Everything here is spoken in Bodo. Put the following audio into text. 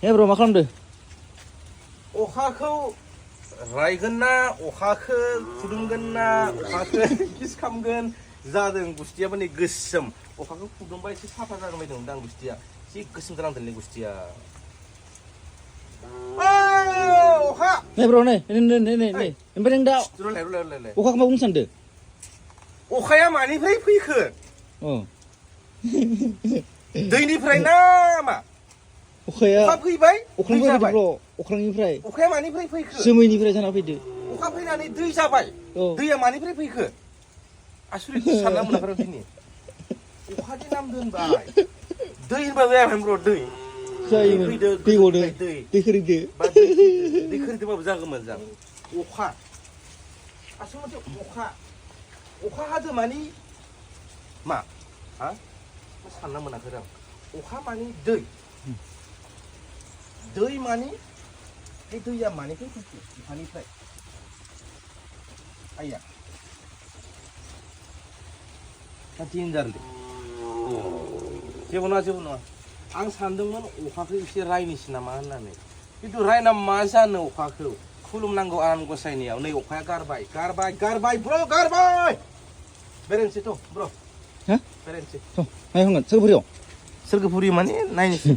हे ब्र मा खालामदो? अखाखौ रायगोन ना अखाखौ फुदुंगोन ना अखाखौ किस खालामगोन जादों गुस्थिया माने गोसोम अखाखौ फुदुंबा एसे साफा जागोन बायदों दां गुस्थिया एसे गोसोम जालांदोंलै गुस्थिया अखा नै ब्र नै ओमफ्राय नों दा रुलाय अखाखौ मा बुंनो सानदो? अखाया मानिफ्राय फैखो अ दैनिफ्राय ना मा अखाया अखा फैबाय अख्रांनिफ्राय फैदो ब्र अख्रांनिफ्राय अखाया मानिफ्राय फैखो जोमैनिफ्राय जाना फैदो अखा फैनानै दै जाबाय दैया मानिफ्राय फैखो आसुरित सानना मोनाखै दिनै अखानि नाम दोनबाय दै होनबा जायामोन ब्र दै जायोमोन दै गदो दै खोरिदो दै खोरिदोबाबो जागौमोन जां अखा आसलथे अखा हादो मानि मा हा सानना मोनाखै आं अखा मानि दै मानि बे दैया मानिफ्राय फैखो बिफानिफ्राय आइया डेन्जारलै जेबो नङा आं सानदोंमोन अखाखौ एसे रायनोसै नामा होननानै खिन्थु रायना मा जानो अखाखौ खुलुमनांगौ आनान गसायनियाव नै अखाया गारबाय ब्र गारबाय बेरायनोसैथ' ब्र हा बेरायनोसै नायहांगोन सोरगोफुरियाव सोरगोफुरि माने नायनोसै